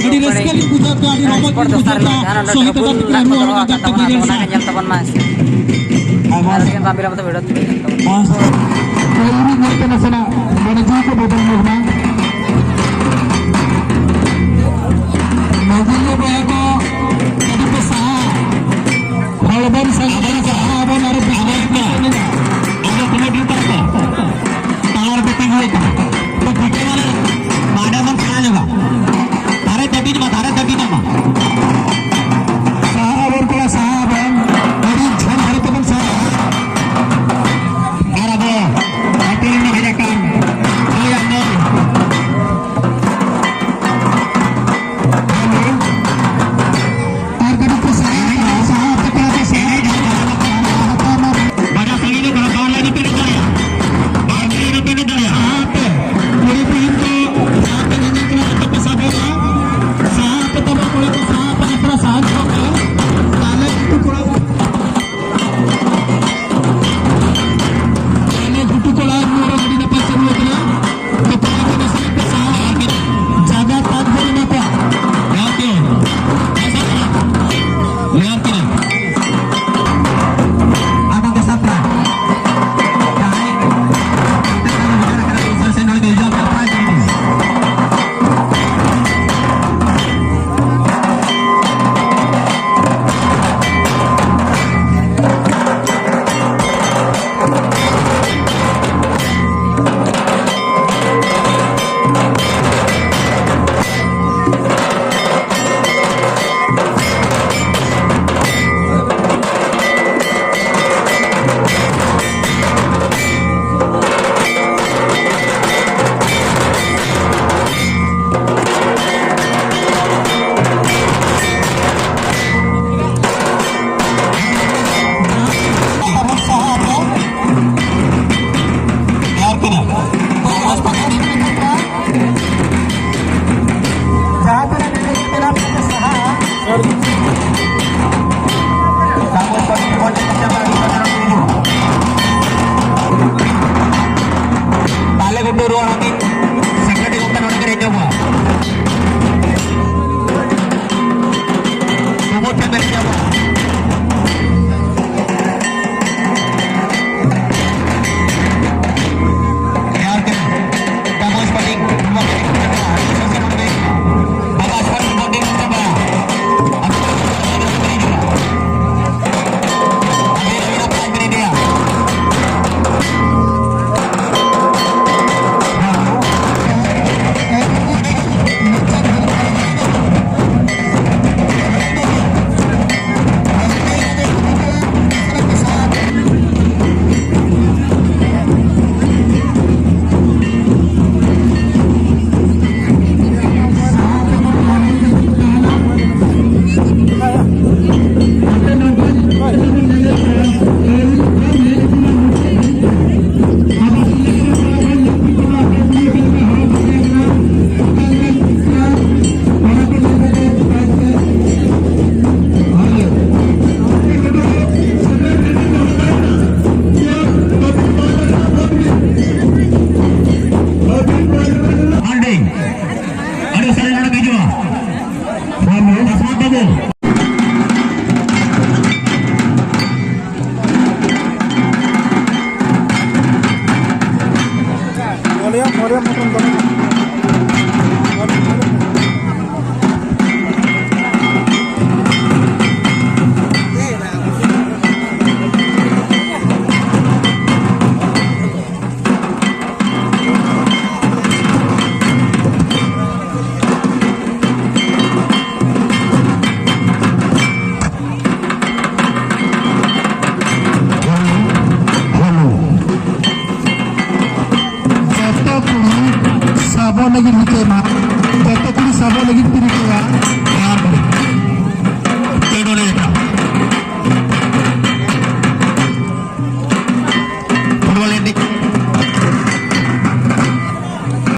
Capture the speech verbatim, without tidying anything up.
ᱟᱹᱰᱤ ᱨᱟᱹᱥᱠᱟᱹ ᱞᱤᱧ ᱵᱩᱡᱷᱟᱹᱣ ᱠᱮᱫᱟ, ᱟᱹᱰᱤ ᱨᱚᱢᱚᱡᱽ ᱞᱤᱧ ᱵᱩᱡᱷᱟᱹᱣ ᱠᱮᱫᱟ᱾ ᱥᱚᱦᱤᱫ ᱵᱟᱵᱟ ᱛᱟᱹᱠᱤᱱ ᱢᱟᱱᱟᱣ ᱞᱟᱹᱜᱤᱫ ᱛᱮ ᱵᱤᱨ ᱨᱮ ᱥᱟᱦ᱾ ᱟᱨ ᱟᱹᱞᱤᱧ ᱵᱟᱝ ᱵᱤᱞᱚᱢ ᱛᱮ video ᱛᱩᱞᱟᱹᱣ ᱧᱮᱞ ᱛᱟᱵᱚᱱ ᱢᱟ, ᱦᱮᱸ ᱥᱮ᱾ ᱟᱨ ᱟᱹᱞᱤᱧ ᱧᱮᱞ ᱯᱮ ᱱᱟᱥᱮᱱᱟᱜ ᱢᱚᱱᱮ ᱡᱤᱣᱤ ᱠᱚ ᱵᱚᱫᱚᱞ ᱧᱚᱜ ᱢᱟ᱾ ᱢᱟᱹᱡᱷᱤ ᱵᱚᱭᱦᱟ ᱠᱚ, ᱟᱹᱰᱤ ᱯᱮ ᱥᱟᱦᱟ᱾ ᱦᱚᱲ ᱵᱚᱱ ᱥᱟᱸᱜᱮ ᱞᱮᱱᱠᱷᱟᱱ ᱟᱵᱚ ᱟᱨᱚ ᱵᱮᱥ ᱵᱚᱱ ᱮᱱᱮᱡᱟ᱾ ᱟᱵᱚ ᱠᱚᱢᱤᱴᱤ ᱛᱟᱨ ᱠᱚ ᱛᱟᱞᱟ ᱨᱮ ᱛᱤᱸᱜᱩ ᱟᱠᱟᱱᱟ᱾ ᱛᱚ ᱴᱷᱤᱠᱟᱹ ᱢᱟᱱᱮ ᱢᱟᱰᱟ ᱵᱚᱱ ᱪᱟᱞᱟᱣ ᱧᱚᱜᱟ᱾ ᱫᱷᱟᱨᱮ ᱛᱟᱹᱵᱤᱡ ᱢᱟ, ᱫᱷᱟᱨᱮ ᱛᱟᱹᱵᱤᱡ ᱢᱟ᱾ ᱥᱟᱦᱟ ᱟᱵᱚᱱ ᱠᱚᱲᱟ, ᱥᱟᱦᱟ ᱟᱵᱚᱱ᱾ ᱟᱹᱰᱤ ᱡᱷᱟᱹᱞ ᱫᱷᱟᱨᱮ ᱛᱮᱵᱚᱱ ᱥᱟᱦᱟ᱾ ᱟᱨ ᱟᱵᱚ ᱟᱹᱛᱩ ᱨᱮᱱ ᱦᱮᱡ ᱟᱠᱟᱱ ᱢᱟᱹᱭ ᱟᱨ ᱢᱟᱹᱭ᱾ ᱟᱨ ᱠᱟᱹᱴᱤᱡ ᱠᱚ ᱥᱟᱦᱟ, ᱥᱟᱦᱟ ᱟᱯᱮ ᱠᱚᱲᱟ ᱠᱚ ᱥᱟᱦᱟ᱾ ᱜᱮ ᱢᱚᱛᱞᱚᱵ ᱫᱚ